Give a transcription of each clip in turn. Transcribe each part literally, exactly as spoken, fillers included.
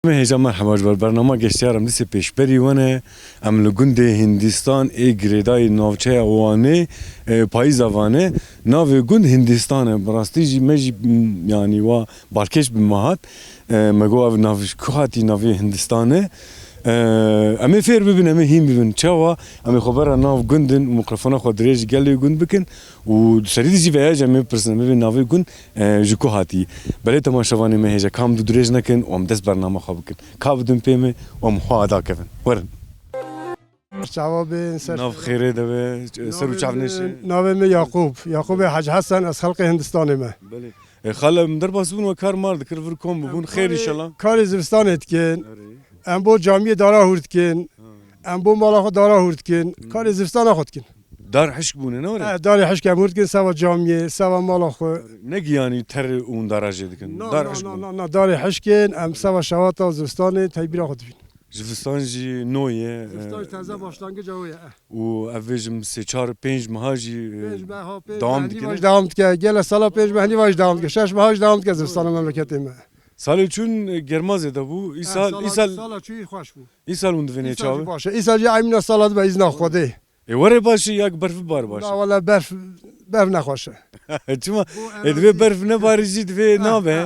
Em hêja merheba ji ber bernama geştiyar em dîsê pêşberî we ne. Em li gundê Hindistan ê girêdayî navçeya Wanê, e, payîza Vanê. Navê gund Hindistan e. Bi rastî jî me jî, m, yanî wa balkêş bi me hat. E, me got ev nav ji ku hatî navê Hindistan e. E, em ê fêr bibin, em ê hîn bibin. Çawa? Em ê xwe bera nav gund in û mikrofona xwe dirêj gelê gund bikin. Û di serî de jî veya jî em ê bipirsin, em ê bê navê gund, e, ji ku hatî? Belê temaşevanê me hêja, ka em dû dirêj nekin û em dest bernama xwe bikin. Ka bidin pê me û em xwe ada kevin. Werin. Çawa bin ser Nav xêrê de be, ser û çav neşe. Navê min Yaqûb. Yaqûbê Hec Hesen, ez xelqê Hindistanê me. Belê. E, xala, em derbas bûn, we kar mar dikir, vir kom bûbûn. Em xêr karê, inşallah. Karê zivistanê dikin. Erê. Em bo camiyê dara hûr dikin. Ha. Em bo mala xwe dara hûr dikin. Hmm. Karê zivistana xwe dikin. Dar hişk bûne, ne were? E, darê hişk em hûr dikin, seva camiyê, seva mala xwe. Ne giyanî ter û dara jê dikin. Na, dar na, hişk na, bûn. Na, na, darê hişkin, em seva şewata zivistanê teybîra xwe dibîn. Zivistan jî no ye, Zivistan e, jî teze başlangica wê ye. Û ev vê jî sê, çar, pênc meha jî, e, Pênc meha, pênc dewam meh dikine. Dewam dike. Gele sala pênc meh nîva jî dewam dike. Şeş meha jî dewam dike zivistana memleketê me. Salê çûn, e, germa zêde bû. Îsal, sala, îsal, sala çûyî xweş bû. Îsal hûn divênê çawa? Îsal jî baş e. Îsal jî emîna sala dibe îzna Xwedê. Ê were baş e ya berf bibare baş e? Na wele berf, berf ne xweş e. Çima? Ê divê berf nebare jî divê nabe.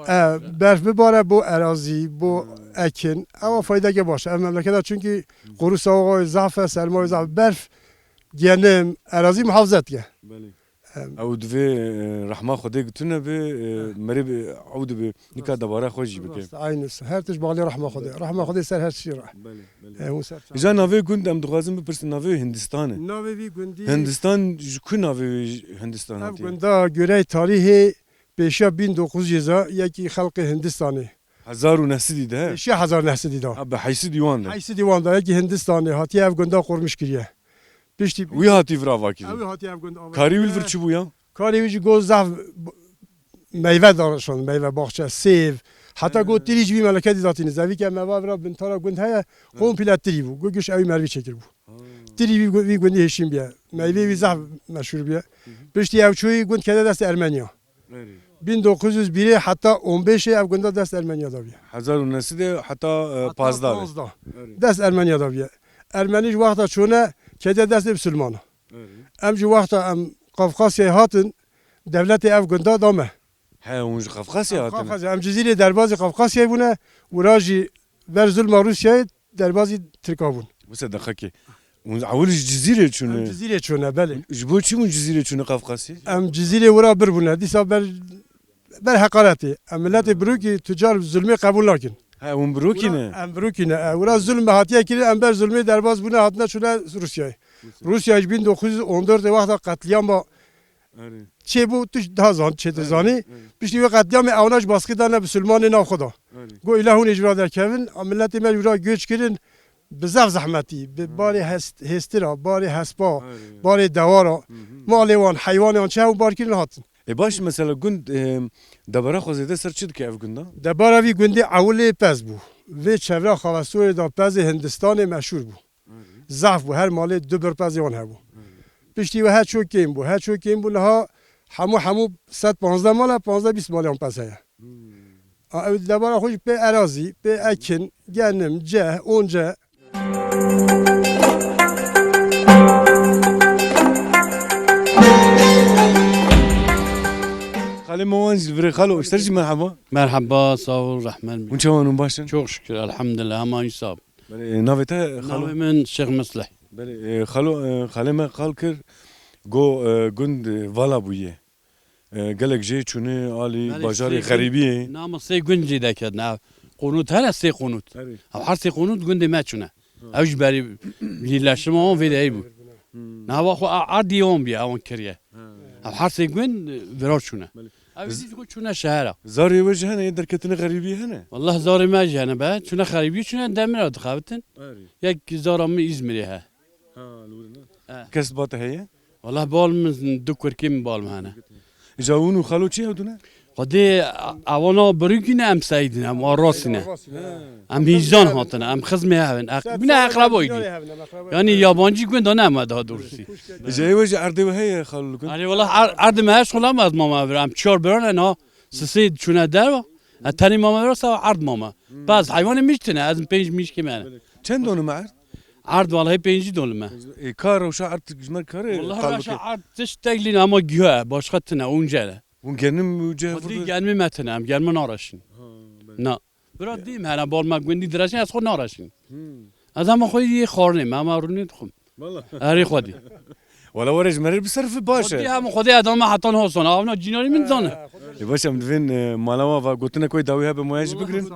E, berf bibare bo erazî, bo ekin. Ewa faydeke baş e. Ev memleketa çunkî qurusa zaf e, serma zaf e. Berf genim, erazî muhafaza dike. Belê. Em. Ew divê, e, rehma Xwedê gi tune be, e, merê be, ew dibe, nika debara xwe jî bike. Rast, aynı. Her tişt bağlı rehma Xwedê. Rehma Xwedê ser her tiştî re. Belê, belê. E, hûn ser çav. Îja navê gund em dixwazin bipirsin, navê Hindistan e. Navê vî gundî Hindistan ji ku navê wê Hindistan hatiye? Ev gunda göre tarihê pêşiya bin dokuz yüz a yekî xelqê Hindistanê. Hezar û neh sedî de? Pêşiya hezar neh sedî de. Ha, bi heysedî wan de. Heysedî wan de, yekî Hindistanê hatiye ev gunda qurmiş kiriye. Piştî Wî hatî vir ava kiriye. Ew hatî ev gund ava Karî wî li vir çi bû ya? Karê wî jî got zaf meyve daşand, meyve, baxçe, sêv. Heta got tirî jî vî memleketî datîne. Zevîke meva vira bintara gund heye, komple tirî bû. Got giş ew mervî çêkir bû. Tirî vî, vî gundî hêşîn bûye. Meyvê wî zaf meşhûr bûye. Piştî ew çûyî gund kete dest Ermeniya. Erê. Bin dokuz yüz birê heta on beşê ev gunda dest Ermeniya daviye. Hezar û neh sedê heta, e, pazdeh de. Pazdeh. Erê. Dest Ermeniya daviye. Ermenî ji wexta çûne kete destê Bisilmana. Erê. Em ji wexta em Qafqasyayê hatin, dewletê ev gunda da me. He, hûn ji Qafqasyayê hatine? Qafqasya, em Cizîrê derbazî Qafqasyayê bûne, wira jî ber zulma Rûsyayê derbazî Tirka bûn. Wisa deqekê. Hûn ewil ji Cizîrê çûne? Em Cizîrê çûne, belê. Ji bo çi hûn Cizîrê çûne Qafqasyayê? Em Cizîrê wira bir bûne. Dîsa ber, ber heqaretê. Em miletê birokî tucar zulmê qebûl nakin. He, hûn birokî ne? Wira em birokî ne. E, wira zulm hatiye kirin, em ber zulmê derbas bûne, hatine çûne Rûsyayê. Rûsya ji bin dokuz yüz on dört wexta qetlîama Erê. Çêbû, tu daha zan, çê dizanî. Erê, erê. Piştî wê qetlîamê ewna ji baskî dane bisilmanê nav xwe da. Erê. Got îla hûn ê ji vira derkevin, a miletê me ji vira göç kirin, bi zaf zehmetî, bi Hmm. barê hest-, hêstira, barê hespa, Erê. barê dewara, Hı hı. malê wan, heywanê wan, çi hew bar kirin hatin. E baş, mesela gund, e, debara xwe zêde ser çi dike ev gunda? Debara vî gundê ewilê pez bû. Vê çevra Xavesorê da pezê Hindistanê meşhûr bû. Zaf bû, her malê du bir pezê wan hebû. Piştî we her ço kêm bû, her ço kêm bû, niha hemû, hemû sed panzdeh mala, panzdeh bîst malê wan pez heye. A, ew debara xwe jî pê erazî, pê ekin, genim, ceh, once. Ê, me wan jî li virê xalo, ji te jî merheba. Merheba, sağ ol, rehmet. Hûn çawan hûn baş in? Çok şükür, elhamdülillah, hema hîn sağ ol. Belê, e, navê te xalo? Navê min Şêx Mislih. Belê, e, xalo, e, xalê me qal kir, got, e, gund, e, vala bûye. E, gelek jê çûne alî bajarê xerîbiyê. Belê, sê gund, nama sê gund jî deketine. Ev qonût hene, sê qonût. Erê. Ev her sê qonût gundê me çûne. Ha. Ew ji berî yerleşima wan vê derê bû. Hmm. Nava xwe a-, erdî wan bûye, ewan kiriye. Ha. Ev her sê gund, e, virar çûne. Belê. Ew jî xwe çûne şehera. Zarê we jî hene, yên derketine xerîbiyê hene? Wallah zarê me jî hene be. Çûne xerîbiyê, çûne demira dixebitin. Erê. Yek zara min Îzmirê he. Ha, li wir ne? He. Kes ba te heye? Wallah bal min, du kurkê min bal min hene. Îca hûn û xalo çi hewdû ne? Xwedê a-, awana birîkî ne, em seydî ne, em arasî ne. Em hîzan hatine, em xizmê hev in. Eq-, bîne eqreboyî dî. Yanî yabancî gunda ne me daha doğrusu. Îca ê we jî erdê we heye xalo li gund? Erê wallah er-, erdê me heye, şixula me ez mama vir. Em çar biran ne, ha. Sisê çûne derva. E, tenê mama vir, sa erd mama. Hmm. Bes heywanê min jî tine, ez pênc mişkê me ne. Çend donî me erd? Erd wallahî pêncî donî me. Ê, ka rewşa erd ji me kare. Wallah rewşa erd tiştek lî ne, ama giya ye, başka tine, unce ne. Hûn gernim û cihê xwedî germê me tine, em germa nareşin. Ha, belê. Na. Bira dîm hene, bal me gundî direşin, ez xwe nareşin. Hmm. Ez hema xwe yê xwarinê me, hema rûnê dixwim. Wala. Erê xwedî. Wala were ji me re bi serf baş e. Xwedî hema xwedî edame hetan hosan, avna cînarî min zane. Ê baş em divên, e, mala wa va gotine koy dawî hebe moya jî bigirin.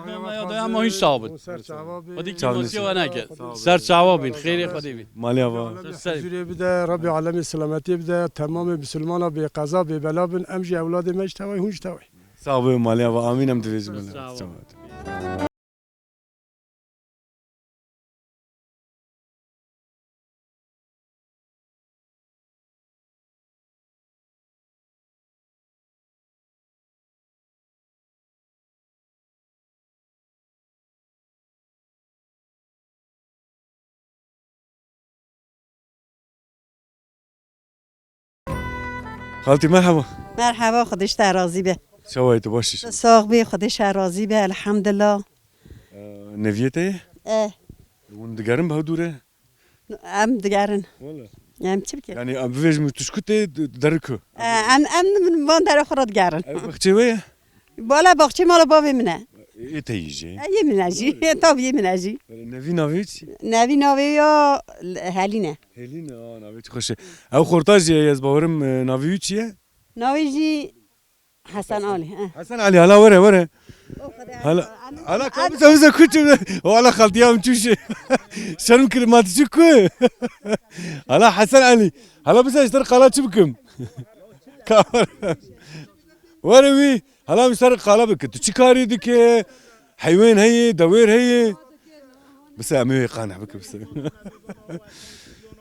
Hema hîn sabit. Ser çava bin. Xwedî kîmasiya we neke. Ser çava bin, xêrê xwedî bin. Malê ava. Ser. Huzurê bide, Rabbê alemê selametiyê bide, temamê misilmana bê qeza, bê bela bin, em jî ewladê me ji tevayî, hûn ji tevayî. Sax be, malê ava, amîn, em divêjin. Sağ ol. Xaltî, merhaba. Merhaba, Xwedê ji te razî be. Çawa yî, tu baş î? Sax bî, Xwedê ji te razî be, elhamdulillah. Ee, Neviyê te ye? Eh. Hûn digerin bi hev dû re? Em digerin. Wala. Em çi bikin? Yanî, em bivêjim tu ji ku tê, d-, derê ku? Ee, em, em van derê xwe re digerin. Ev baxçê we ye? Bala baxçê mala bavê min e. Ê te yî jî? E, yê min e jî. Tabii yê min e jî. Nevî navê çi? Nevî navê ya Helîn e. Helîn e, a, navê çi xweş e. Ew xorta jî ye, ez bawerim, e, navê wî çi ye? Navê jî Hesen Ali, he. Hesen Ali, hala were, were. Hala, hala ka bize, bize kuçim. O hala xaltiya min çûşe. Şerm kirim, ma tu çi ku? Hala Hesen Ali. Hala bize ji te re qala çi bikim? Ka-, were wî. Hala min ser qala bike. Tu çi karî dike? Heywan heye, dewêr heye. Bise em ê qaneh bike bise.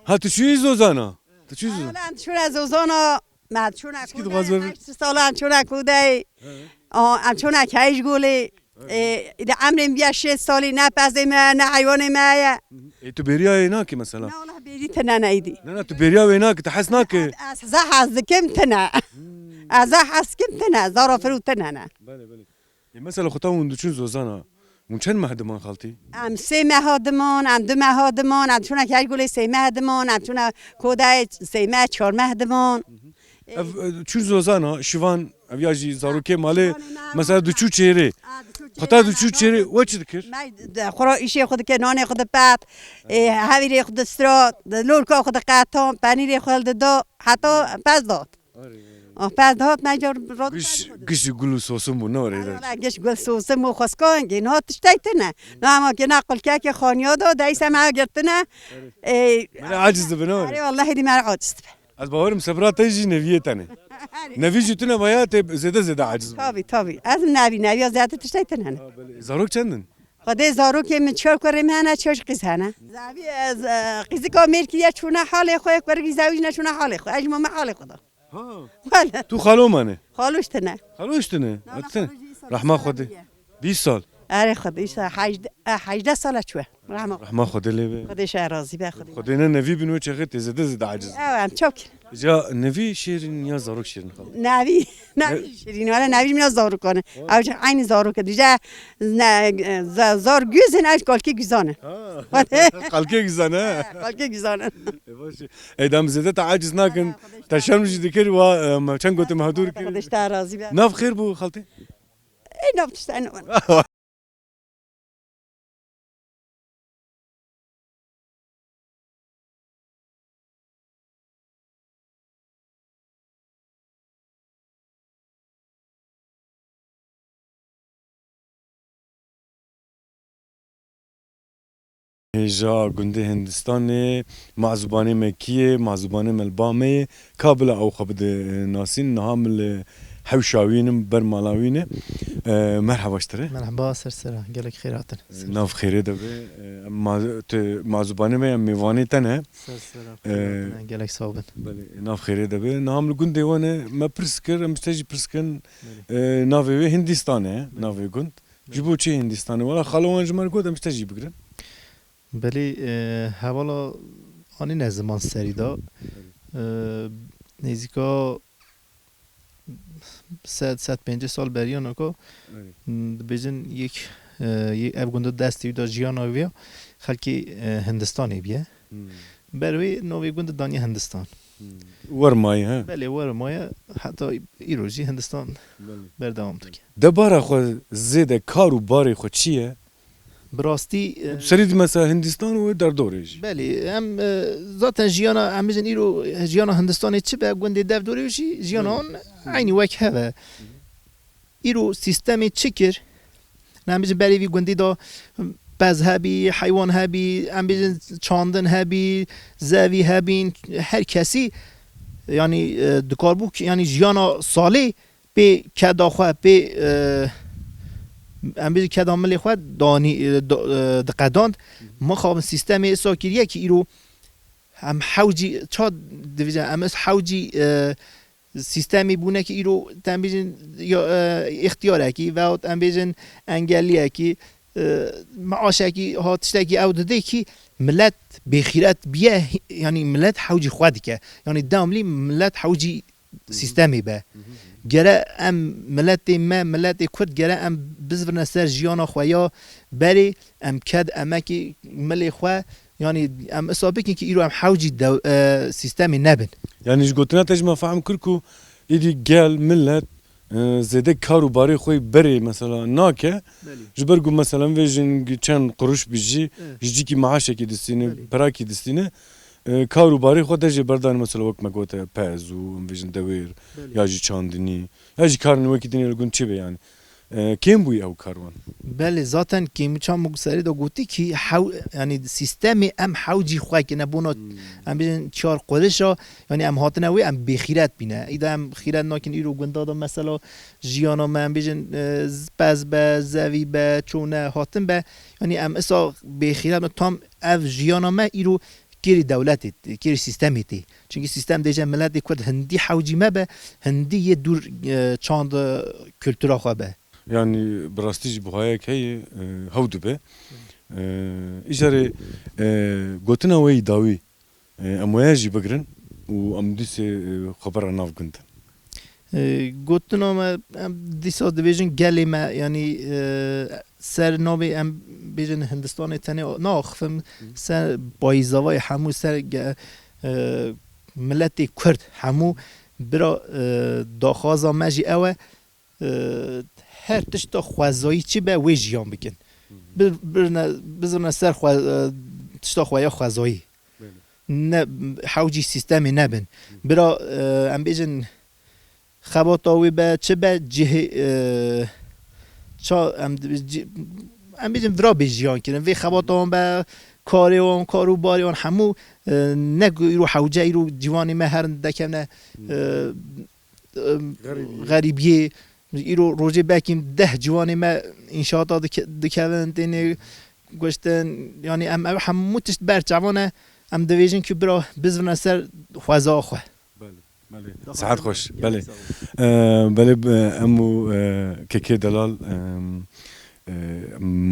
Ha, tu çûyî Zozana? Tu çûyî Zozana? Hala em çûne Zozana. Me çûne Kodeyê, heşt salan çûne Kodeyê. He. A, em çûne Keyjgolê. He. E, îdî emrê min biya şêst salî, ne pezê me, ne heywanê me ye. Ê, tu bêriya wê nakî mesela? Na, wala bêrî tine ne îdî. Na, na, tu bêriya wê nakî, tu hez nakî. Ez, ez hez dikim tine. Hmm. Ez hez dikim tine, zara firû tine ne. Belê, belê. Ê, mesela xwe ta hûn diçûn Zozana, hûn çend meh diman xaltî? Em sê meha diman, em du meha diman, em çûne Keyjgolê sê meh diman, em çûne Kodeyê sê meh, çar meh diman. Hı hı. Ê, ev, e, çûn Zozana, şivan, ev ya jî zarokê malê, şivanê me mesela diçû çêrê. A, diçû çêrê. Xwe ta diçû çêrê, we çi dikir? Me de, xwe ra îşê xwe dike, nanê xwe dipat, ê, hevîrê xwe distira, lorka xwe diqetan, penîrê xwe dida, heta pez dat. Arê, arê. Ah, pez dihat, me car rot giş, giş gul û sosin bû, ne were de. Ara, giş gul sosin bû, xweskan, gê niha tiştek tine. Na, ama gê na qulkekê xaniya da, deyse me girtine. Arê. Ê, me aciz dibe, ne were? Arê, wallahî dî me aciz dibe. Ez bawerim sebra te jî Neviyê tene. Arê. Nevî jî tune maya te zêde zêde aciz bû. Tabii, tabii. Ez Nevî, Neviya zêde tiştek tine ne. Ha, belê. Zarok çend in? Xwedê zarokê min çar kurê min hene, çar jî qîz hene. Zavî, ez, e, qîzika mêrkî ye çûne halê xwe, kurikî zavî jî neçûne halê xwe. Ez jî mame halê xwe da. Ha. Wele. Tu xalo mane? Xalo jî tine. Xalo jî tine? Na, na, xalo jî îsal, rehma îsal Xwedê. Bîst sal. Erê Xwedê, îşte hejdeh, e, hejdeh sala çûye. Rehma. Rehma Xwedê lê be. Xwedê şe razî be, Xwedê. Xwedê ne nevî bin wê çaxê tê zêde zêde aciz. Ew em çok. Ca nevî şêrîn ya zarok şêrîn xal? Nevî, nevî şêrîn, wala nevî mina zarokan e. Ew jî aynî zarok e. Dije ne, za-, zar güzin, ew kalkê güzan e. Ha. Kalkê güzan e. Kalkê güzan e. E, baş e. Ey, dem zêde te aciz nakin. Te şerm jî dikir, wa, e, me çend gotin me hevdûr kir. Xwedê ji te razî be. Nav xêr bû xaltê? Ey, nav tişt, ey, nav. Hêja gundê Hindistanê, mazûbanê me kî ye, mazûbanê me li ba me ye. Ka bila ew xwe bide, e, nasîn, niha min li hewşa wî ne, ber mala wî ne. E, merheba ji te re. Merheba, ser sera, gelek xêr hatin. E, nav xêrê de be. E, em ma-, tu mazûbanê me ye, em mêvanê te ne. Ser sera, e, xêr hatine, gelek sağ bin. Belê, nav xêrê de be. Niha em li gundê we ne, me pirs kir, em ji te jî pirs kirin. Belê. E, navê wê Hindistan e, belê, navê gund. Belê. Ji bo çi Hindistanê? Wala xalo wan ji me re got, em ji te jî bigirin. Belê, e, hevala anîne ziman serî de. E, nêzîka sed, sed pêncî sal beriya naka, belê, dibêjin yek, e, yê ev gunda destê wî de jiyana wê ya xelkê, e, Hindistanê bûye. Hmm. Ber wê navê gund daniye Hindistan. Hmm. Wer maye, he? Belê, wer maye, heta îro jî Hindistan, belê, berdewam dike. Debara xwe zêde kar û barê xwe çi ye? Bi rastî, e, serî di mesela Hindistan û derdorê jî. Belê, em, e, zaten jiyana, em bijin îro jiyana Hindistanê çi be, gundê derdorê jî jiyana, belê, wan eynî wek hev e. Îro sîstemê çi kir? Em bijin berê vî gundî de pez hebî, heywan hebî, em bijin çandin hebî, zevî hebîn, her kesî, yanî, e, dikarbû ki, yanî jiyana salê pê keda xwe, pê, e, em bijin keda milê xwe danî, e, do-, e, diqedand. Mixabin sîstemê îsa kiriye ki îro em hewcî, ça divêjin, em hewcî, e, sîstemê bûne ki îro, em bêjin, ya, e, îxtiyarekî veyahut em bêjin engelliyekî, e, meaşekî, ha tiştekî ew didê ki milet bêxîret biye, yanî milet hewcî xwe dike. Yanî devamlî milet hewcî sîstemê be. Gere em miletê me, miletê Kurd gere em bizvirne ser jiyana xwe ya berê, em ked emekê milê xwe, yanî em isa bikin ki îro em hewcî dew-, e, sîstemê nebin. Yanî ji gotina te jî me fehm kir ku êdî gel, milet, e, zêde kar û barê xwe yê berê mesela nake. Belê. Ji ber ku mesela vê jin çend quruş bi jî, evet, ji cîkî maaşekî distîne, belê, perakî distîne, e, kar û barê xwe de jê berdane mesela wek me gote pez û em vêjin dewêr, belê, ya jî çandinî, ya jî karên wekî dinê li gund çi be yanî. E, kêm bûye ew karwan. Belê, zaten kêmî çawa min serê de gotî ki hew-, yanî sîstemê em hewcî xwe kine bona, hmm, em bêjin çar qurişa, yanî em hatine wê em bêxîret bîne. Îda em xîret nakin îro gunda da mesela jiyana me em bêjin, e, z-, pez be, zevî be, çone hatin be. Yanî em isa bêxîret bin tam ev jiyana me îro kêrî dewletê, kêrî sîstemê tê. Çunkî sîstem dêje miletê Kurd hindî hewcî me be, hindî yê dûr, e, çand, e, kultura xwe be. Yanî bi rastî jî buhayek heye, e, hew dibe. E, îcarê, e, gotina we yî dawî, e, em waya jî bigirin û em dîsê, e, xwe bera nav gund. E, gotina me, em dîsa dibêjin gelê me, yanî, e, ser navê em bêjin Hindistanê tenê naxifim, hı, ser payîzavayê hemû ser ge-, e, miletê Kurd hemû bira, e, daxwaza me jî ew e, e, her tişta xwezayî çi be wê jiyan bikin. Hı hı. Bir, birine, bizirine ser xwe, e, tişta xwe ya xwezayî. Belê. Ne, hewcî sîstemê nebin. Hı. Bira, e, em bêjin xebata wê be, çi be, cihê, e, ça, em di-, ci-, em bêjin vira bê jiyan kirin. Vê xebata wan be, karê wan, kar û barê wan hemû, e, ne ku îro hewce, îro ciwanê me herin dekevne, hı, e, em, xerîbiyê. Xerîbiyê. Îro rojê belkî deh ciwanê me înşaata dike-, dikevin, têne goştin. Yanî em ev hemû tişt ber çavan e. Em divêjin ku bira bizivine ser xweza xwe. Belê, belê. Saet xweş. Gelek, belê, sağ ol. Ee, belê, em û, e, Kekê Delal, em, E,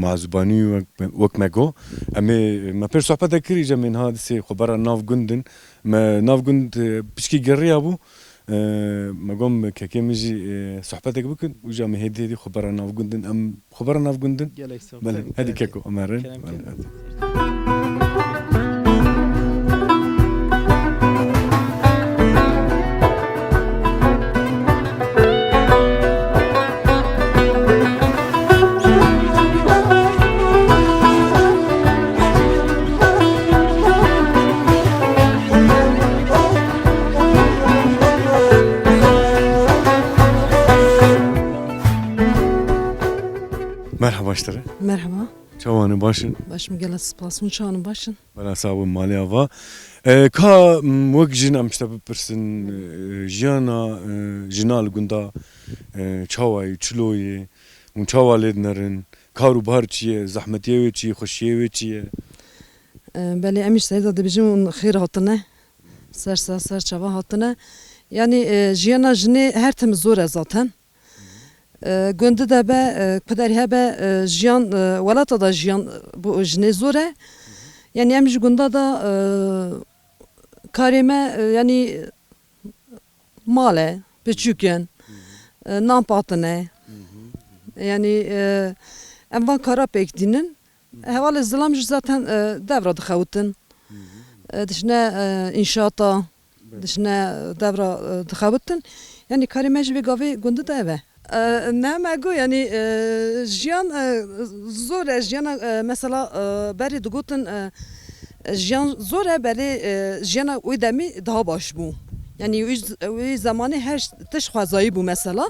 mazûbanî wek, wek me got. Em ê, me pêr sohbetek kir, îca me niha disê xwebera nav gund in. Me nav gund, e, piçkî geriya bû. E, me got, kekê min jî, e, sohbetek bikin. Û îca me hêdî hêdî xwebera nav gund in. Em xwebera nav gund in. Gelek sağ ol. Belê, hadi keko, em herin. Kerem, kerem. Merhaba ji te re. Merhaba. Çawa ne, baş in? Baş im, gelek spas. Hûn çawa ne, baş in? Bela sağ bin, malê ava. E, ka, m, wek jin em ji te bipirsin, e, jiyana, e, jina li gunda, e, çawa ye, çilo ye, hûn çawa lê dinerin, kar û bar çi ye, zehmetiyê wê çi ye, xweşiyê wê çi ye? E, belê, em jî serî de dibêjin hûn xêr hatine. Ser ser ser çava hatine. Yanî, e, jiyana jinê her tim zor e zaten. E, gundî de be, e, kuderî hebe, e, jiyan, e, welata da jiyan, e, bo jinê zor e. Yanî em ji gunda da, e, karê me, e, yanî mal e, piçûk in, e, nan patine. Yanî, e, em van kara pêk dînin. Hevalê zilam jî zaten, e, devra dixewitin. E, dişine, e, înşaata, dişine devra, e, dixewitin. Yanî karê me jî vê gavê gundî de ev e. E, ne me got, yanî, e, jiyan, e, zor e, jiyana, e, mesela, e, berê digotin, e, jiyan zor e, belê, e, jiyana wê demî daha baş bû. Yanî wî, wî zemanî her tişt xwezayî bû mesela.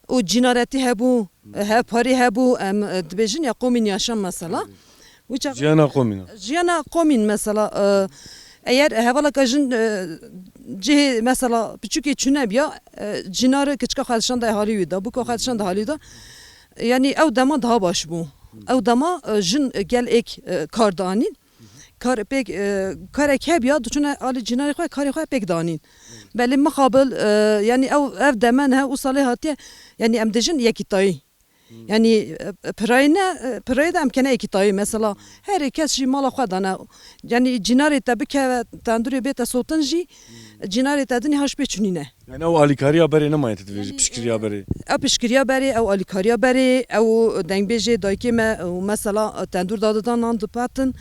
Û cînaretî hebû, hev parî hebû, em, e, dibêjin ya qomîn yaşam mesela. Wî çax- Jiyana qomîn a. Jiyana qomîn mesela, e, eger hevalaka jin, e, cihê mesela piçûkê çûnebiya, e, cînarê kiçika xwe dişanda halî wî da, bûka xwe dişanda halî wî da. Yanî ew dema daha baş bû. Ew dema, e, jin, e, gel êk, e, kar danîn. Kar pêk, e, karek hebiya, diçûne alî cînarê xwe, karê xwe pêk danîn. Belê mixabil, e, yanî ew, ev deme niha û salê hatiye, yanî em dêjin yekîtayî. Yanî, e, pirayî ne, e, pirayî de em kene yekîtayî. Mesela, herê kes jî mala xwe dane. Yanî cînarê te bikeve tendûrê bête sotin jî, cînarê te dinî haş pê çûnî ne. Yani ew alîkariya berê nemaye, tu dibêjî piştgiriya berê. Ew piştgiriya berê, ew alîkariya berê, ew dengbêjê dayikê me, ew mesela tendûr dadidan nan dipatin.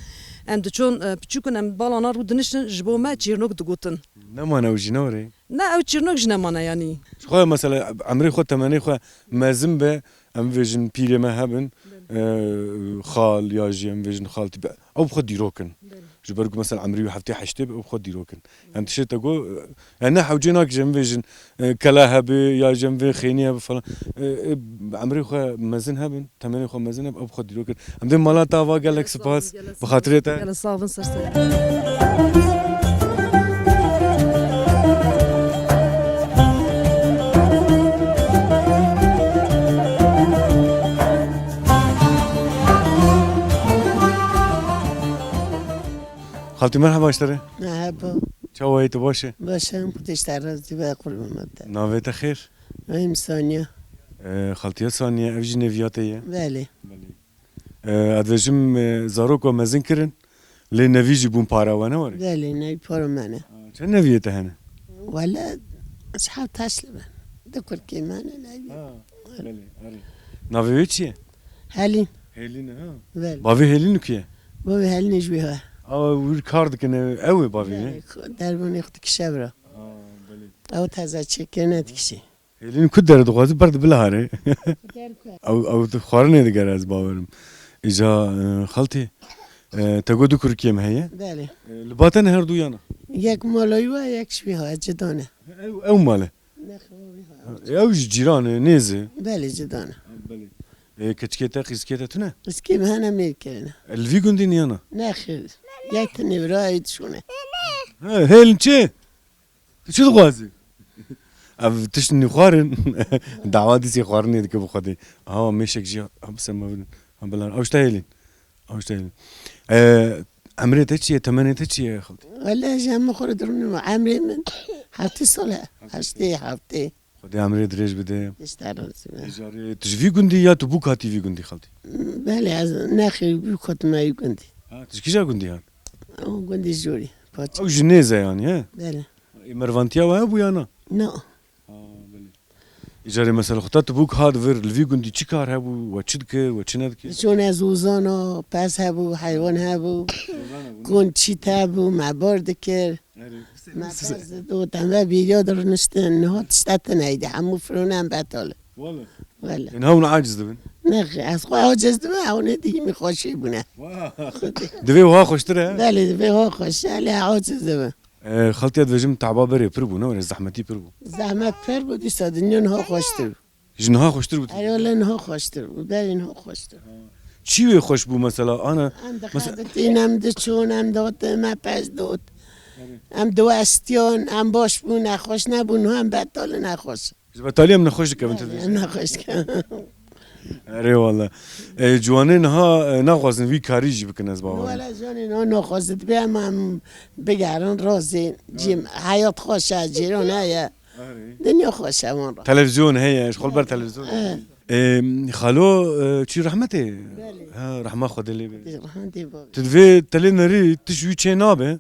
Em diçûn, e, piçûkun em balana rû diniştin, ji bo me çîrnok digotin. Nemane ew jî ne were? Ne, ew çîrnok jî nemane yanî. Ji xwe mesela emrê xwe, temenê xwe mezin be, em bêjin pîrê me hebin, e, xal ya jî em bêjin xaltî be. Ew bi xwe dîrok in. Belê. Ji ber ku mesela emrî wî heftê heştê be, ew bi xwe dîrok in. Yani tiştê te got, yani ne hewcê nake ji em bêjin, e, kela hebe ya ji em vê xênî hebe falan. E, e, emrê xwe mezin hebin, temenê xwe mezin hebin, ew bi xwe dîrok in. Em dê mala te ava, gelek spas. Bi xatirê te. Gelek sağ bin, ser ser. Xaltî, merheba ji te re. Merhaba. Çawa yî, tu baş î? Baş im, Xwedê ji te razî be, qurban te. Navê te xêr? Navê min Saniye. E, xaltiya Saniye, ev jî neviya te ye? Belê. Belê. E, ez dibêjim, e, zarok we mezin kirin, lê nevî jî bûn para we, ne were? Belê, nevî para me ne. Ha, çend neviyê te hene? Wele, ez heft heşt li me. Du kurkê me ne, nevî. Ha, belê, erê. Navê wê çi ye? Helîn. Helîn e, ha? Belê. Bavê Helîn ku ye? Bavê Helîn ji wê he. A, wir kar dikin, ew ê bavê wê? Belê, dervanê xwe dikişe vira. Ha, belê. Ew teze çêkirine dikişî. Hêlîn ku derdixwaze, ber dibile harê. Ew, ew tu xwarinê digere, ez bawerim. Îca, e, xaltî, e, te got du kurikê me heye? Belê. E, li ba te ne her du yana? Yek mala wî ye, yek ji wî ha, cida ne. Ew, ew mal e? Nexwe wî ha. E, ew ji cîran e, nêz e? Belê, cida ne. Ha, belê. E, keçikê te, qîzikê te tune? Qîzikê me hene mêr kirine. E, li vî gundî niyana? Nexêr. Yek tune vira, ê dişûne. Ha, hêlin çi? Tu çi dixwazî? Ev tişt nîxwarin. Dawa dîsê xwarinê dike bi xwedê. Aha, mêşek jî, ha, bi ser me bidin. Ha, bilan. Ew ji te hêlîn. Ew ji te hêlîn. E, emrê te çi ye? Temenê te çi ye, xaltî? Wele, ji hemû xwe re dirûnim. Emrê min heftê sal e. Heftê sal. Heştê, heftê. Xwedê emrê dirêj bide. Ji te razî be. Ê carê tu ji vî gundî ya tu bûk hatî vî gundî xaltî? Belê, ez nexê bûk hatime wî gundî. Ha, tu ji kîja gundî hat? O gundî Jorî, Paç. Ew ji nêz e yanî, he? Belê. Ê mervantiya we hebû ya na? Na. Ha, belê. Ê carê mesela xwe te tu bûk hat vir, li vî gundî çi kar hebû, we çi dikir, we çi nedikir? Çûne zozana, pez hebû, heywan hebû, Zozan hebû, ne? Kon çît hebû, me bar dikir. Erê. Me pez didot, em ve bîriya dirûniştin, niha tişta tune heyde, hemû firûne em betal in. Wele. Wele. Ên hewna aciz dibin. Nexê, ez xwe aciz dibim, ew ne dî min xweşî bûne. Wah. Divê wiha xweştir e? Belê, divê wiha xweş e, lê aciz dibim. E, xaltiya dibêjim taba berê pir bû, ne were zehmetî pir bû. Zehmet pir bû, dîsa dinya niha xweştir bû. Ji niha xweştir bû tu? Erê, wele niha xweştir bû, berê niha xweştir. Çi wê xweş bû mesela, ana? Em mesela dixebitîn, em diçûn, em dot, me pez dot. Erê. Em diwestiyan, em baş bûn, nexweş nebûn, niha em betal in, nexweş. Ji betalî em nexweş dikevin, tu dibêjî? Em nexweş dikevin. Erê wele. E, ciwanê niha, e, naxwazin vî karî jî bikin, ez bawer im. Wele ciwanê niha naxwazin, dibê em, em bigerin razê. Cîm, heyat xweş e, cîran heye. Erê. Dinya xweş e wan re. Televîzyon heye, ji xwe li ber televîzyon. E. E, xalo, e, çî rehmetê? Belê. Ha, rehma Xwedê lê be. Rehmetê bavê. Tu divê telê nerî, tu ji wî çê nabe?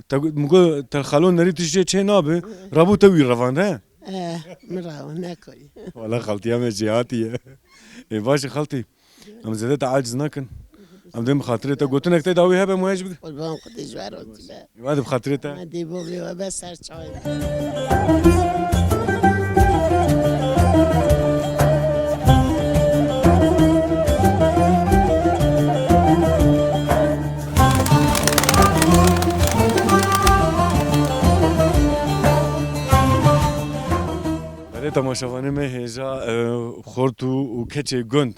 Te got, min got, te xalo nerî tu jê çê nabe, rabû te wî revand, he? Eh, min revand, nekarî. Wala xaltiya me jêhatî ye. Ê, baş e xaltî. Em zêde te aciz nakin. Em dê bi xatirê te gotinek te dawî hebe, em waya jî bidin. Qurban Xwedê ji we razî be. Ê, hadi bi xatirê te. Me dê bo bê we be ser çay. Belê temaşevanê me hêja, e, xort û, û keçê gund.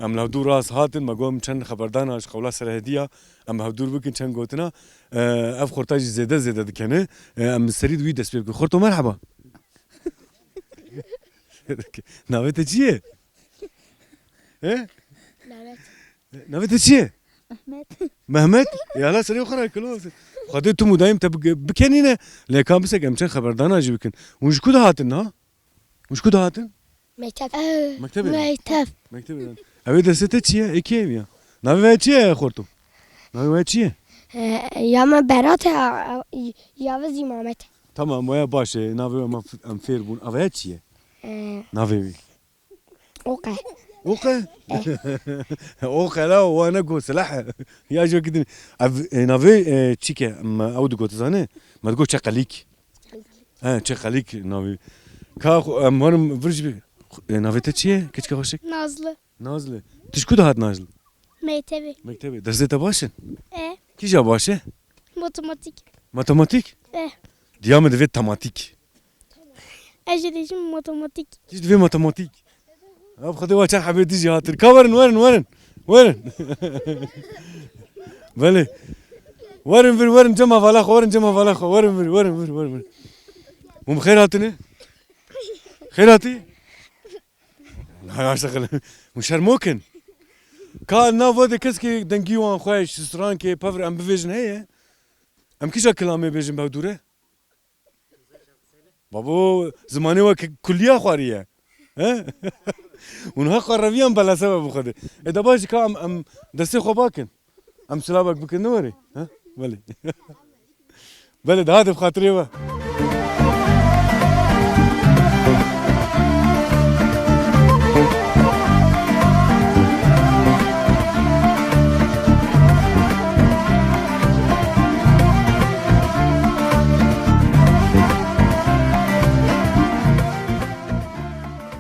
Em li hevdû rast hatin, me got em çend xeberdana ji qewla Serhediya, em bi hevdûr bikin çend gotina. E, ev xorta jî zêde zêde dikene. E, em serî di wî dest pê bikin. Xorto merheba. Navê te çi ye? He? Lanet. Navê te çi ye? Mehmet. Mehmet? Ya la serê xwe re kilo. Xwedê tu mudayim te bike-, bikenîne. Lê ka bisek em çend xeberdana jî bikin. Hûn ji ku de hatin niha? Hûn ji ku de hatin? Mekteb. Mektebê de? Mekteb. Mektebê de. Ew ê destê te çi ye? Ê kê ev ya? Navê we çi ye xorto? Navê we çi ye? Ee, ya me Berat e, a, a, ya ve zî Mamet. Tamam, waya baş e. Navê we em f-, em fêr bûn. Ev ya çi ye? Ee, Navê wî? Oqe. Oqe? Eh. Oqe la, wana go silah. Ya jo gidin. Ev, e, navê, e, çike, me ew digot zane? Me digot çeqelîk. He, çeqelîk navê. Ka xo-, em warim vir jî bi-, e, navê te çi ye? Keçika xweşik? Nazlı. Nazlı. Tu ji ku de hat Nazlı? Mektebê. Mektebê. Dersê te baş in? E. Kîja baş e? Matematik. Matematik? E. Diya min divê tematik. Ez jî dibêjim matematik. Tî ji divê matematik. Ev xwedê wa çend hebê dî jî hatin. Ka werin, werin, werin. Werin. Belê. Werin vir, werin cem hevala xwe, werin cem hevala xwe. Werin vir, werin vir, werin vir. Hûn bi xêr hatine? Xêr hatî? Hûn şermokin. Ka nav de keskê dengî wan xweş, strankê, pevr em bivêjin heye? Em kîja kilamê bêjin bi hevdû re? Babo, zimanê we ke-, kuliya xwarî ye. He? Hûn heqa reviyan beleseve bi Xwedê. E de baş ka em, em destê xwe bakin. Em silavek bikin ne werê. He? Belê. Belê, daha de bi xatirê we.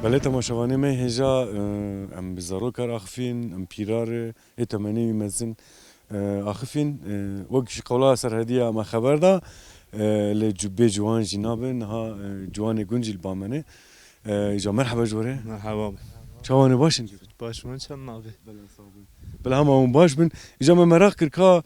Belê temaşevanê me hêja, e, em bi zarokar axifîn, em pîrar, ê temenê wî mezin, e, axifîn, e, wek ji qewla Serhediya me xeber da, e, lê cu-, bê ciwan jî nabe, niha, e, ciwanê gund jî li ba me ne. E, îca merheba ji we re. Merheba. Çawan e, baş in? Baş, min çend navê? Bela, sağ bin. Bela hema hûn baş bin. Îca me meraq kir ka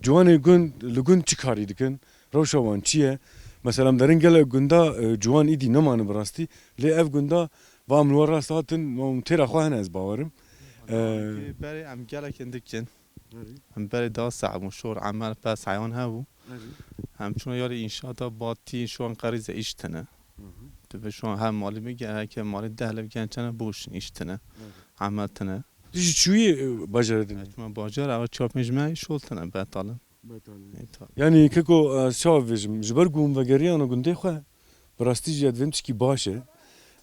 ciwanê gund, li gund çi karî dikin? Rewşa wan çi ye? Mesela em derin gelek gunda, e, ciwan îdî nemane bi rastî. Lê ev gunda, va em li we rast hatin, em têra xwe hene ez bawerim. E, Berê em gelek hindik in. Erê. Em berê da sax bûn, şor, emel, pes, heyan hebû. Erê. Em çûna yarî înşaata, batî, şon qerîze îş tine. Hı hı. Tu Ve şu an her malî bigere, her ke malî deh lê bigere çene boş, îş tine. Evet. Emel tine. Tu jî çûyî, e, bajarê din? Çima bajar, ew çar pênc me şol tine, betal in. Betal in. Betal. Yanî keko, e, çawa bêjim, ji ber ku hûn vegeriyan û gundê xwe, bi rastî jî ez dibêm tişkî baş e.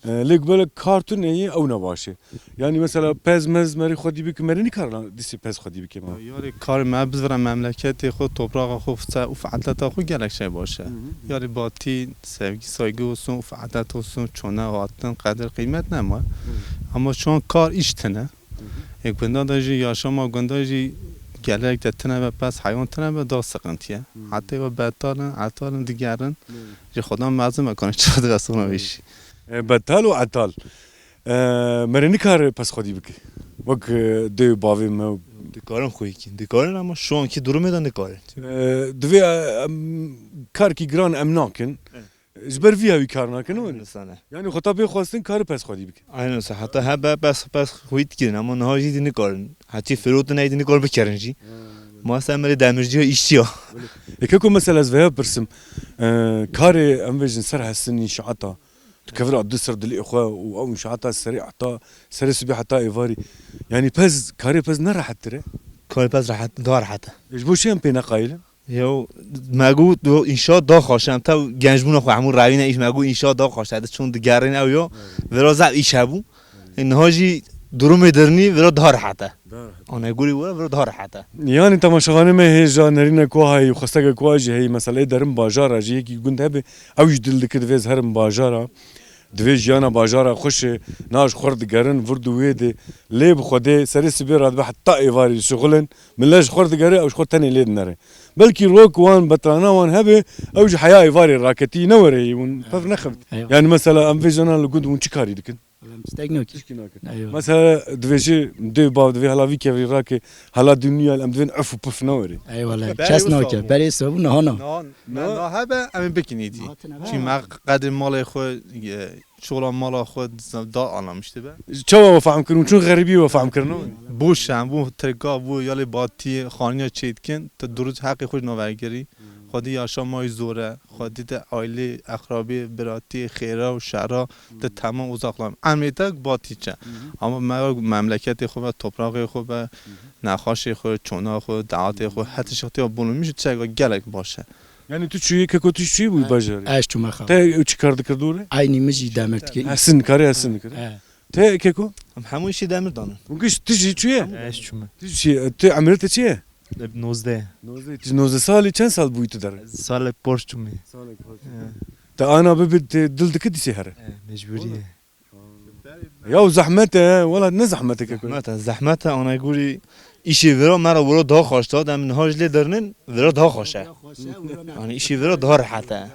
E, lê ku belek kar tune ye, ew ne baş e. Yanî mesela pez mez merî xwedî bike, merî nikare dîsê pez xwedî bike ma. Yarê karê me bizvire memleketê xwe, topraxa xwe, se-, ûf edeta xwe gelek şey baş e. Hı hı. Yarê batî, sevgi, saygı olsun, ûf edet olsun, çone hatin, qedir, qîmet nema. Hı. Ama şu an kar, îş tine. Hı hı. E, gunda da jî, yaşama gunda jî gelek de tine be, pez heywan tine be, daha sıkıntı ye. Hı. Hatta ve betalin, etalin, digerin. Hı. Ji Xudan mezin me, kanî çawa dibe sona vîş. E, betal û etal. E, merê nikare pez xwedî bike. Wek, e, dê û bavê me. Dikarin xwe yekî. Dikarin ama şu anki durumê de nikarin. E, divê, e, em, karkî giran em nakin. Evet. Ji ber vî ya wî kar nakin, ne were? Aynen sana. Yani xwe ta pê xwestin karî pez xwedî bike. Aynen sana. Heta hebe pez, pez xwedî dikirin ama niha jî dî nikarin. Hetî firotin ey dî nikar bikerin jî. Ha, belê. Ma se merê demirciya, îşçiya. Belê. E, keko mesela ez veya pirsim. E, karê em vêjin ser hesin înşaata. Tu kevir a du ser dilê xwe û ew înşaata serê heta, serê sibê heta êvarî. Yani pez, karê pez ne rehettir e? Karê pez rehet, daha rehet e. E, ji bo çi em pê neqayil in? Yo, me got, do, înşaat daha xweş e. Em tev gençbûna xwe hemû rewîne îş, me got înşaat daha xweş e. Di çûn digerîn ew yo. Evet. Vira zaf îş hebû. Evet. E, niha jî durumê dirinî vira daha rehet e. Daha rehet. Ana gurî were vira daha rehet e. Yani temaşevanê me hêja nerîne ku heyî, xwesteke ku jî heyî, meseleyê derin bajara jî yekî gund hebe, ew jî dil dike divê ez herim bajara. Divê jiyana bajara xweş e, na ji xwe digerin vir du wê de. Lê bi Xwedê serê sibê radibe heta êvarî dişixulin. Min le ji xwe digerê, ew ji xwe tenê lê dinere. Belkî rok wan, betrana wan hebe, ew ji heya êvarê raketî ne were yî, hûn pevr nexebt. Eyvallah. Yani mesela em vê jana li gund hûn çi karî dikin? Em tiştek nakin. Tişkî nakin. Eyvallah. Mesela divê jî dê bav divê hela vî kevrî rake, hela dinya em divên ef û pif ne were. Eyvallah. Berê kes wisa nake. Bû. Berê wisa bû, niha na. Na, na, na hebe, em ê bikin îdî. Çi me qedrê malê xwe, e, çola mala xwe da anlamış dibe. Çawa we fehm kirin? Çun xerîbî we fehm kirin? Bû şem, bû tirka, bû yalê batî, xaniya çêdikin, tu duruz heqê xwe ji navergerî. Xwedî yaşamayî zor e, xwedî te ailê, exrabî, biratî, xêra û şera, te temam uzaklam. Emrê te batî çe. Ama me memleketê xwe ve, toprağê xwe ve, nexweşê xwe, çona xwe, deatê xwe, heti şixtiya bulunmuş çeka gelek baş e. Yani tu çûyî keko, tu çûyî bû bajarê? Ez çûme xewa. Te çi kar dikir dûre? Aynî min jî demir dikir. Hesin, karê hesin dikir. He. Te keko? Em hemû îşî demir danin. Hûn giş tu jî çûye? Ez çûme. Tu jî, tu emrê te çi ye? Nozdeh. Nozdeh. Tu nozdeh salî, çend sal bûyî tu dere? Salek por çûme. Salek por çûme. He. Te ana bibi te dil dike dîsê here? He, mecbûrî ye. Ya û zehmet e, wela ne zehmet e keko. Zehmet e, zehmet e, ana gurî îşê vira me ra wira daha xweş da, em niha ji lê dernin, vira daha xweş e. Yani îşê vira daha rehet e.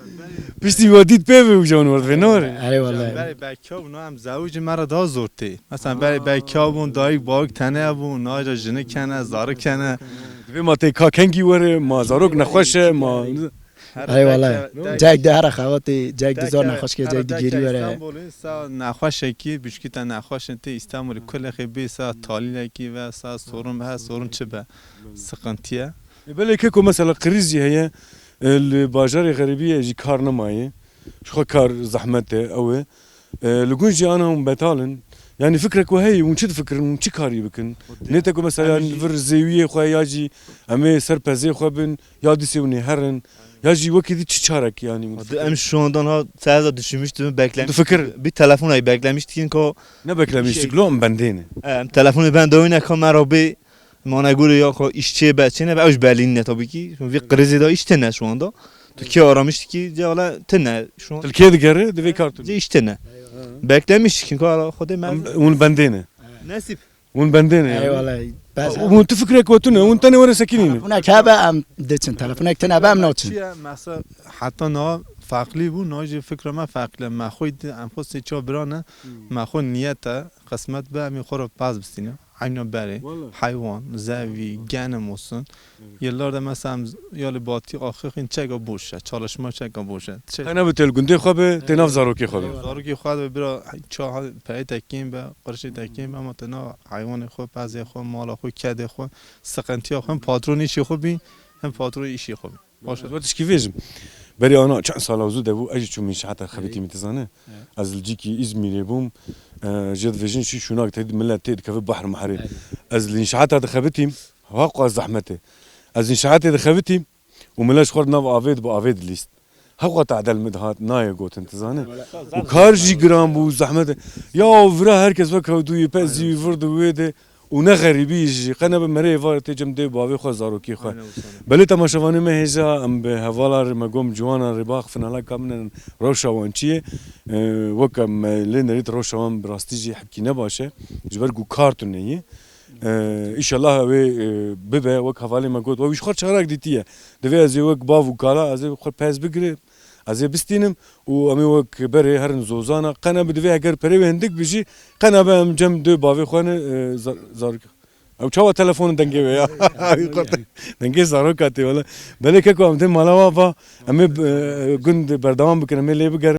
Piştî we dît pê ve û jan werdivê ne were? Erê wele. Berê belkî bûn em zewicî me ra daha zor tê. Mesela berê belkî bûn dayik bawik tene bûn, naja jinik hene, zarik hene. Divê ma tê ka kengî were, ma zarok nexweş e, ma Eyvallah. Cek de here xebatê, cek de zor nexweş ke, cek de gêrî were. Îstanbulê sa nexweşekî, bişkî te nexweş tê Îstanbulê kulexê bê sa talîlekî ve sa sorun be, sorun çi be. Sıkıntı ye. E, belê keko mesela kriz jî heye, e, li bajarê xerîbî ye jî kar nemaye. Ji xwe kar zehmet e, ew e. E, li gund jî ana hûn betal in. Yanî fikrek we heye, hûn çi difikirin, hûn çi karî bikin? Nê te ku mesela li vir zêwiyê xwe ya jî em ê ser pezê xwe bin, ya dîsê hûn ê herin, ya jî wekî dî çi çarek yanî hûn difikirin? Em şu anda ha, sen de düşünmüş dibin, beklemiş. Difikir. Bir telefon ay beklemiştik ki o. Ne beklemiştik, şey, lo em bendê ne. Em telefonu ben de oyna kamera bir Mane gurê ya xwe îş çê be, çê nebe, ew ji belî nîne tabii ki. Vî krizê de îş tine şu anda. Türkiye aramış ki, de wala tine şu an. Tirkiye digere, divê kar tune. De îş tine. Beklemiş ki, kara Xwedê me. Em, hûn bendê ne. Nesîb. Hûn bendê ne yani. Eyvallah. Bes. Hûn tu fikrek we tune, hûn tenê were sekinîne. Telefonek hebe em diçin, telefonek tine be em naçin. Çiye, mesela heta na farklı bû, na jî fikra me farklı. Me xwe di, em xwe sê çar bira ne, me xwe niyete, qismet be, em ê xwe re pez bistîne. Eyna berê, heywan, zevî, genim olsun. Yıllarda mesela em z-, ya li batî axixîn çeka boş e, çalışma çeka boş e. Qey nebe tê li gundê xwe be, tê nav zarokê xwe be. Zarokê xwe be, bira ça peyê tekîn be, qirşê tekîn be, ama te nav heywanê xwe, pezê xwe, mala xwe, kedê xwe, sıkıntıya xwe, hem patron işê xwe bî, hem patron işê xwe bî. Baş e. Ez tişkî vêjim. Berê ana çend sala zû de bû, ez jî çûm înşaata xebitî, min dizane. Evet. Ez li cîkî Îzmîrê bûm. E, jê dibêjin şî şûnak te dî, millet tê dikeve behr mehrê. Evet. Ez li înşaata dixebitîm, ha qas zehmet e. Ez înşaatê dixebitîm û millet ji xwe re nav avê dibe, avê dilîst. Hewqa tadel min dihat, nayê gotin, tu zanî. Û kar jî giran bû, zehmet e. Ya vira her kes vekewtû yê, pezî wî vir di wê de. Û ne xerîbî jî, qe nebe merê êvarê tê cem dê bavê xwe, zarokê xwe. Aynen, wisa ne. Belê temaşevanê me hêja, em bi hevala re, me gom ciwanan re baxifin, hala ka min rewşa wan çi ye. E, weke me lê nerît rewşa wan bi rastî jî hepkî ne baş e. Ji ber ku kar tune ye. E, îşellah wê, e, bibe, wek hevalê me got, we wî ji xwe çarek dîtiye. Divê ez ê wek bav û kala, ez ê xwe pez bigire. Ez ê bistînim û em ê wek berê herin zozana. Qe nebe divê eger perê wê hindik bi jî, qe nebe em cem dê bavê xwe ne, e, za-, zarok. Ew çawa telefonê dengê wê ya? Dengê zaroka tê wele. Belê keko em dê mala wa va, em ê, e, gund berdewam bikin, em ê lê bigerin.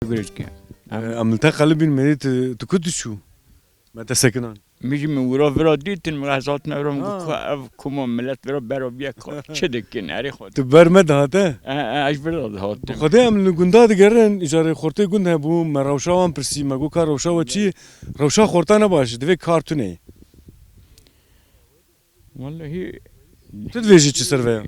Gurişke. Em, em li te qelibîn, merî tu, tu ku diçû? Me te sekinan. Min jî min wira vira dîtin, min ez hatin ewro min got, ha, ku ev kuma millet vira bera biye ka, çi dikin, erê xwe. Tu ber me dihate? E, e, ez vira dihatim. Bi Xwedê em li gunda digerin, îcarê xortê gund hebû, me rewşa wan pirsî, me got, ka rewşa we çi ye? Rewşa xorta ne baş e, divê kar tune ye. Wallahî. Tu dibêjî çi ser ve ya?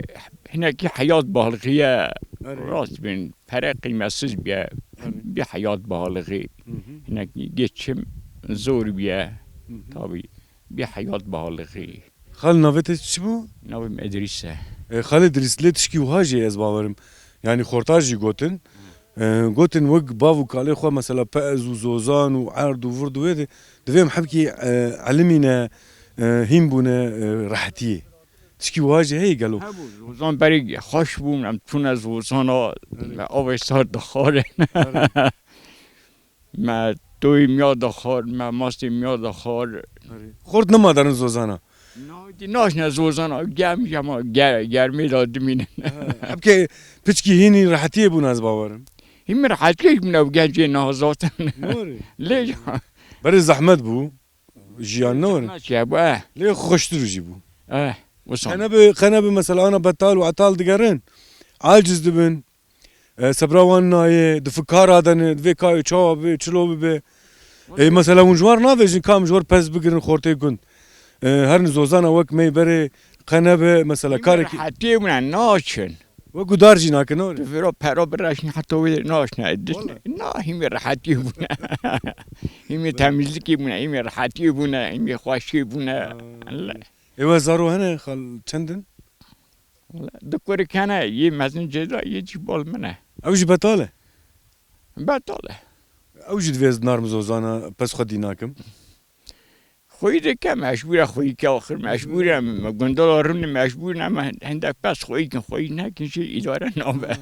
Hinekî heyat bahalixî ye. Erê. Rast bin, pere qîmetsiz biye. Erê. Bir heyat bahalixî. Hı hı. Hinekî geçim zor biye. Hı hı. Tabii. Bir heyat bahalixî. Xal, navê te çi bû? Navê min Edrîs e. E, Xalê Dirîs, lê tişkî wiha jî ez bawerim. Yanî xorta jî gotin. E, gotin wek bav û kalê xwe mesela pez û zozan û erd û vird û wê de, divê em hepkî, e, elimîne, e, hîn bûne, e, rehetiyê. Tişkî wiha jî heye gelo? Hebû, zozan berî xweş bûn, em çûne zozana, evet, me avê sar dixwarin. Evet. Me toyê miya dixwar, me mastê miya dixwar. Erê. Xort nima derin zozana? Na, dî naşne zozana, germ jema ger-, germê de dimînin. Ha, hepke piçkî hînî rehetiyê bûn ez bawerim. Hîn min rehetiyê bûne ew gencê niha zaten. Norê. Lê ya. Berê zehmet bû. Jiyan ne were? Zehmet çi bû, eh. Lê xweştir jî bû. Eh, wisa. Qe nebe, qe nebe mesela ana betal û etal digerin. Aciz dibin. E, sebra wan nayê, di fikara de ne, divê kayê çawa bibe, çilo bibe. E, mesela hûn ji wan navêjin, kam ji wan pez bigirin xortê gund. E, herin zozana wek me berê qe nebe, mesela karekî. Rehetiyê bûne naçin. Wek gudar jî nakin, ne were? Tu vira pera bireşin heta wê naşne. Wala. Na, hîmê rehetiyê bûne. Hîmê temizlikê bûne, hîmê rehetiyê bûne, hîmê xweşiyê bûne. Ha. Allah. Ê we zaro hene, xal, çend in? Wala, du kurik hene, yê mezin cêda, yê jî bal min e. Ew jî betal e? Betal e. Ew jî divê ez narim zozana, pez xwedî nakim. Xweyî dike, mecbûr e xweyî ke axir, mecbûr e, me gundala rûnê mecbûr ne, me hindek pez xweyî kin, xweyî nekin jî îdare nabe.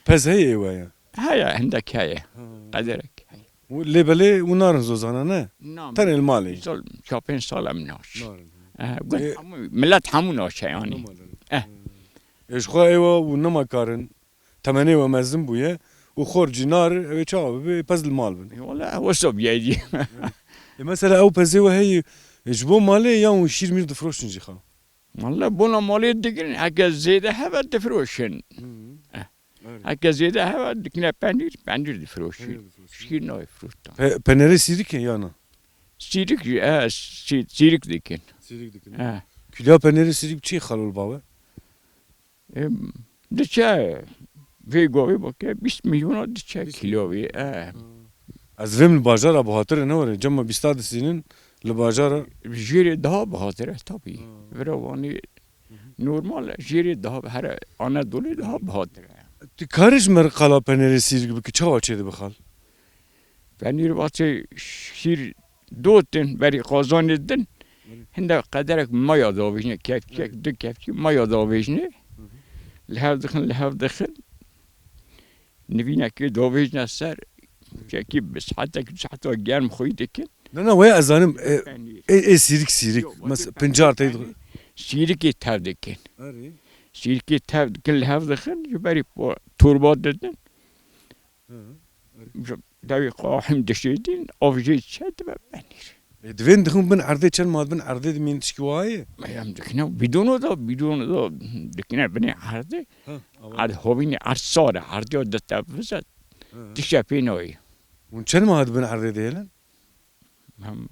Pez heye ê we ya? Heye, hindek heye. Ha. Qederek heye. Û lê belê û narin zozana, ne? Na, tenê li malê. Sal, çar pênc sal em naç. Narin. Eh, gund, e, hemû, millet hemû naçe yanî. Hemû narin. Eh. E, ji xwe ê we û nema karin. Temenê we mezin bûye û xort jî nari, ew ê çawa bibe, pez li mal bin. E, wala, wisa biyayî. E, mesela ew pezê we heye, e, ji bo malê yan û şîr mîr difroşin jî xwe? Wala bona malê digirin, heke zêde hebe difiroşin. Hı. Eh. Evet. Heke zêde hebe dikine penîr, penîr difiroşin. Penîr difiroşin. Şîr nayê firoştan. Pe-, penerê sîrikê ya na? Sîrik jî, eh, sî-, sîrik dikin. Sîrik dikin. Eh. Kîloya penerê sîrik çi xalol bawe? Em, diçe vê govê bike bîst milyona diçe kîlo vê, eh. Ha. Ez vêm li bajara bihatir e, ne were? Cema bîsta disînin li bajara. Jêrê daha bihatir e, tabii. Ha. Vira Wanê normal e, jêrê daha, here Anadolê daha bihatir e. Tu karî ji me re qala penerê sîrg bikî, çawa çêdibe xal? Penîr vatê şîr dotin, berî qazanê din. Hinde qederek maya davêjine, kevçek, du kevçî maya davêjine. Li hev dixin, li hev dixin. Nivînekê davêjine ser, Çekî bi saetek, saeta germ xwî dikin. Na, na, wê ez zanim, e, Penîr. Ê, ê sîrik, sîrik. Yok, Mes-, o pencar tey penîr, sîrikê tev dikin. Erê. Sîrikê tev dikin, li hev dixin, ji berî po-, torba didin. Hı. Ji dewê qahim dişêdin, av jê çe dibe penîr. E, divên dixin bin erdê, çend ma bin erdê dimîn tişkî wayê? Em dikine bidonu da, bidonu da dikine binê erdê. Hı, awa. Erd hovînê erd sar e, erdê ya ditevize, Hı. Tişe pê nayê. Hûn çend ma dibin erdê dihêlin? Em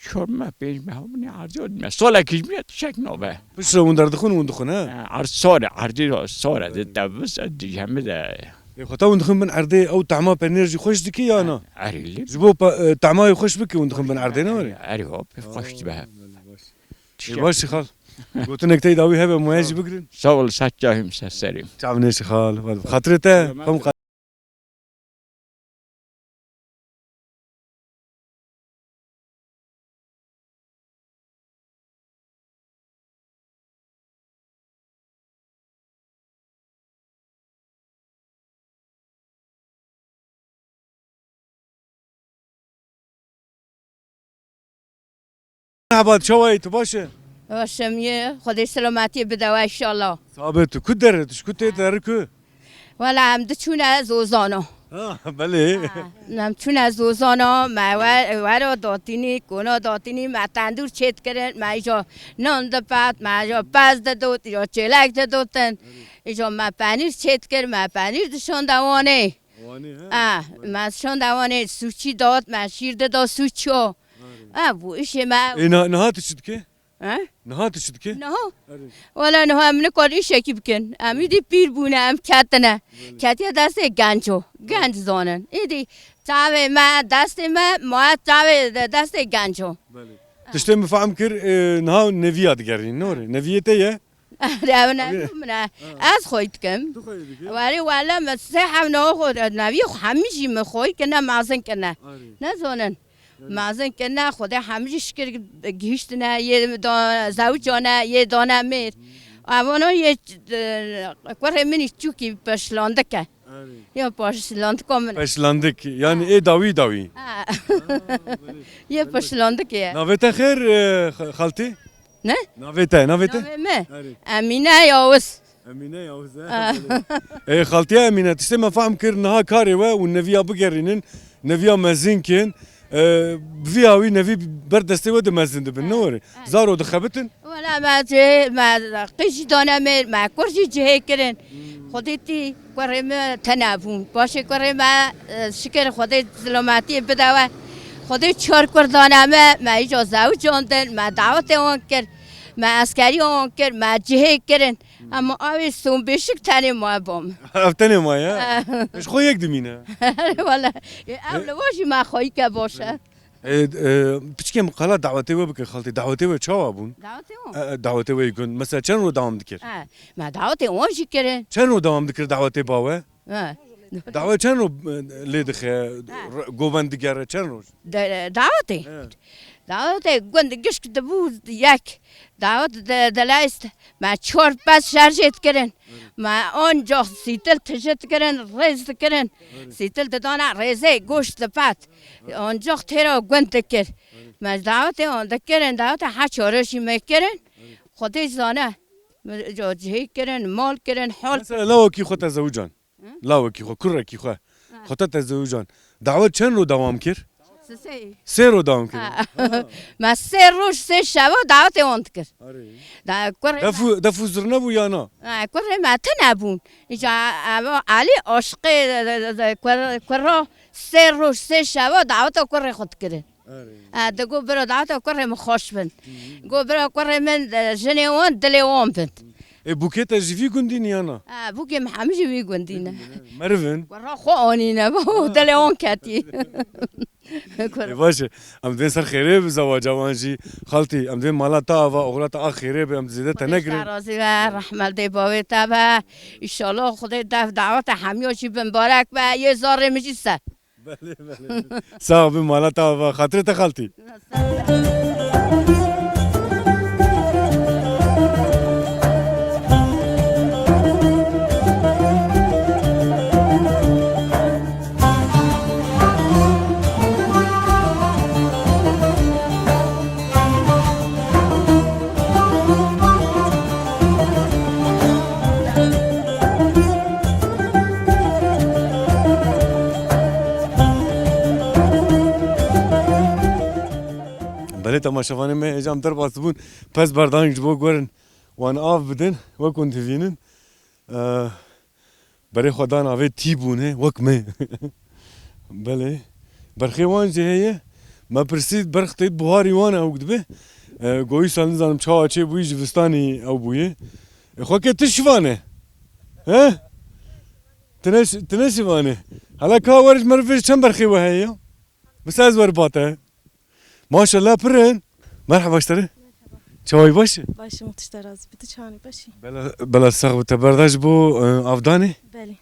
çar meh, pênc meh, hûn ê erdê ya dime. Salekî ji min tişek nabe. Piştre hûn derdixin, hûn dixin, he? E, erd sar e, erdê ya sar e, ditevize, di hemî de. Ê, xwe ta hûn dixin bin erdê, ew tehma penêr jî xweş dikî ya na? Erê lê. Ji bo pe-, e, tehma wê xweş bikî hûn dixin bin erdê, ne were? Erê, hop, xweş dibe. Ê, baş e xal. Gotinek tey dawî hebe, moya jî bigirin. Sağ ol, saç çahim ser serê. Çav nêşe xal. Xatirê te, xwe Merhaba, çawa yî, tu baş e? Baş im yê, Xwedê selametiyê bide we inşallah. Sabe tu ku derê, tu ji ku tê derê ku? Wela em diçûne Zozana. Ha, belê. Ha, em çûne Zozana, me we-, wero datînî, kona datînî, me tendûr çêt kirin, me îja nan dipat, me îja pez didot, îja çêlek didotin. Îja me penîr çêt kir, me penîr dişande wanê. Wanê, ha? Ah, me şonda wanê sûçî dot, me şîr dida sûço. Arê. Ah, bu işê me. Ê, na-, niha tu çi dike? Ha? Niha tu çi dike? Niha? Arê. Wala niha em nikar işekî bikin. Em îdî pîr bûne, em ketine. Belê. Ketiye destê genco. Genc zanin. Îdî çavê me, destê me, ma çavê de-, destê genco. Belê. Ah. Tiştê min fehm kir, e, niha neviya digerîn, ne were? Neviyê te ye? Ew ne min e. Ha. Ez xwey dikim. Tu xwey dikî? Werê wele min sê hevna xwe neviyê xwe hemî jî min xwey kirine, mezin kirine. Arê. Nezanin. Arê. Mezin kirine, Xwedê hemî jî şikir gihîştine, yê da-, zewicane, yê dane mêr. Hmm. Evana yê, e, kurê min î çûkî peşlandik e. Erê. Ya paşlandika min. Peşlandik, yani Ha. ê dawî dawî. Ha. Ha, belê. Ya Belê. Paşlandikê ye. Navê te xêr, e, xa-, xaltî? Ne? Navê te, navê te? Navê me? Erê. Emîne Yavuz. Emîne Yavuz, e, Ha. belê. E, xaltiya Emîne, tiştê me fehm kir, niha karê we û neviya bigerînin, neviya mezin kin, e, bi vî hawî nevî ber destê we de mezin dibin, ne were? Ha. Zaro dixebitin? Wela me cihê, me qîz jî dane mêr, me kur jî cihê kirin. Hmm. Xwedê tî kurê me tene bûn. Paşê kurê me, e, şikir Xwedê silametiyê bide we. Xwedê çar kur dane me, me îca zewicandin, me dawetê wan kir, me eskerî wan kir, me cihê kirin. Hmm. Ama awê son bêşik tenê maye bam. Ev tenê maye? Ji xwe yek dimîne. Wala, e, ev E- li wa jî me xweyîke baş e. E, e, piçkê min qala dawetê we bike, xaltê, dawetê we çawa bûn? Dawetê wan? E, e, dawetê we yê gund. Mesela çend roj dewam dikir? Ha, me dawetê wan jî kirin. Çend roj dewam dikir dawetê bawe? Ha. Dawe çend roj, e, lê dixe, Ha. re-, govend digere çend roj? De-, dawetê? Evet. Dawetê gund gişk dibû yek. Dawet de-, deleyst. Me çar pez şerjê dikirin. Me ancak sîtil tije dikirin, rêz dikirin. Sîtil didana rêzê goşt dipat. Ancak têra gund dikir. Me dawetê wan dikirin, dawetê heşt çar jî me kirin. Xwedê zane. Me ca cihê kirin, mal kirin, hol Mesela lawekî xwe te zewcan. Hı? Lawekî xwe, kurekî xwe. Ha. Xwe te te zewcan. Dawet çend roj dewam kir? Sisê. Sê roj dewam kir. Ha. Ha. Me sê roj, sê şeva dawetê wan dikir. Arê. Da kurê Def û, def û zirne bû ya na? Ha, kurê me tune bûn. Îca ev Elî aşiqê, e, e, e, kur-, kura sê roj, sê şeva daweta kurê xwe dikirin. Erê. E, digo bira daweta kurê min xweş bin. Hı hı. Go bira kurê min, e, jinê wan, dilê wan bin. E, bûkê te ji vî gundî ne ya na? E, bûkê min hemî ji vî gundî ne. Meriv in? Kura xwe anîne, Ha. dilê wan ketî. Kur- E, baş e. Em divên ser xêrê bi zewaca wan jî. Xaltî, em divên mala te ava, oxira te a xêrê be, em zêde te negirin. Xwedê razî be, rehmet dê bavê te be. Înşallah Xwedê dev daweta hemiya jî bimbarek be. Yê zarê min jî ser. Belê, belê. Sax bî, mala te ava. Xatirê te xaltî. Belê temaşevanê me hêja em derbas bûn. Pez berdan ji bo gurin wan av bidin. Wek hûn divînin. Ee, berê xwe dan avê tî bûne. Wek me. Belê. Berxê wan jî heye. Me pirsî berx têt buharî wan ew dibe. Ee, goyî sal nizanim çawa çê bûyî jivistanî ew bûye. E, xwe ke tu şivane. He? Tine, tine şivane. Hala ka wer ji merivê çend berxê we heye ya? Mesela ez wer bate. Maşallah pirin. Merhaba işte. Çaway baş? Başım tişte razı. Biti çani başı. Bela, bela sax bi te berda ji bo, e, avdanê. Belê.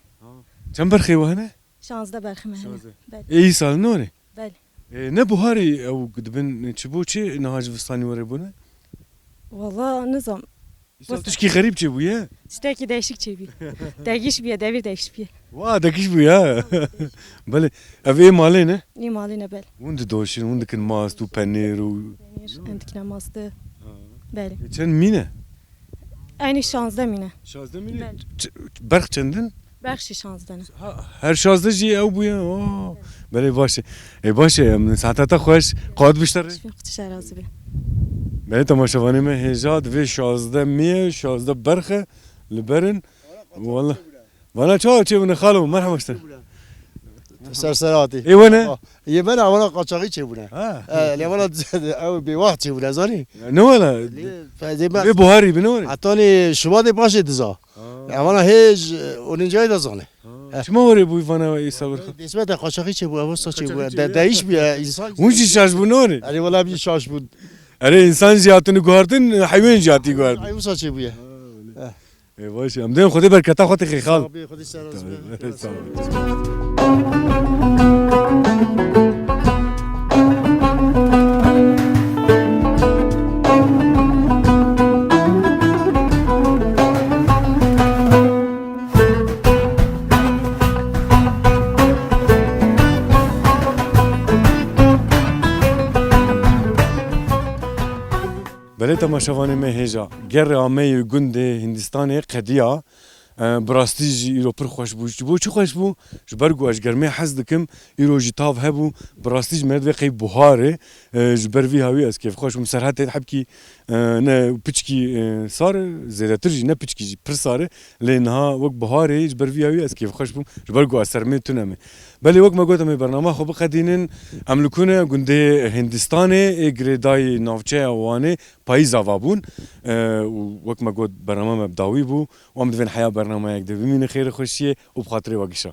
Çend berxê we hene? Şanzde berxê me hene. Şanzde. Belê. E, îsal nore? Belê. E, ne buharî ew dibin çi bo çi niha ji vistanî were bûne? Wala nizam. Îsal tişkî xerîb çêbûye? Tiştekî değişik çêbî. Değiş bûye, devir değiş bûye. Wa, değiş bûye. Belê. Ev ê malê ne? Ê malê ne bel. Hûn didoşin, hûn dikin mast û penêr û Penîr, em dikine mastı. Ha. Belê. E, çend mîne? Aynı şanzde mîne. Şanzde mîne? Belê. Ç-, berx çendin? Berxî şanzde ne. Ha, her şanzde jî ew bûye. Oo. Belê baş e. E, baş e, em saeta te xweş. Qat bişte re. Şifin xwe tişe razî be. Belê temaşevanê me hêja divê şazdeh mî ye, şazdeh berxe li berin. Wala. Vana çawa çêbûne xalo, merhaba işte. Ser ser hatî. Ê we ne? Yê me ne, vana qaçaxî çêbûne. Ha. E, lê vana ew bêwaxt çêbûne, zanî? Ne wala. Lê, fe-, dê me Vê buharî bi ne were? Hetanî şubatê paşê diza. Ha. Evana hêj, e, û nincayê de zane. Ha. Eh. Çima were bû vana îsal berxe? Dêsmete qaçaxî çêbû, ev wisa çêbû. Qaçaxî çêbû. De-, değiş bûye, insan. Hûn jî şaş bûn ne were? Erê, wala em jî şaş bûn. Erê, insan jî hatini guhartin, heywan jî hatî guhartin. Ay wisa çêbûye. Ha, Eh. Ê, baş e. Em dên Xwedê berketa xwe tixê xal. Sağ ol, Xwedê ser razı be. Sağ ol. Belê temaşevanê me hêja. Gerê ameyê gundê Hindistanê qediya. E, bi rastî jî îro pir xweş bû. Ji bo çi xweş bû? Ji ber ku ez ji germê hez dikim, îro jî tav hebû. Bi rastî jî me divê qey buharê. E, ji ber vî hawî ez kêfxweş bûm. Serhetê hebkî, e, ne piçkî, e, sar e, zêdetir jî ne piçkî jî pir sar e. Lê niha wek buharê ji ber vî hawî ez kêfxweş bûm. Ji ber ku ez sermê tune me. Belê wek me got em ê bernama xwe biqedînin. Em li ku ne? Gundê Hindistanê ê girêdayî navçeya Wanê. Payîz ava bûn, e, û wek me got, bernama me bi dawî bû û em divên heya bernameyek de bimînin xêr û xweşiyê û bi xatirê we gişa.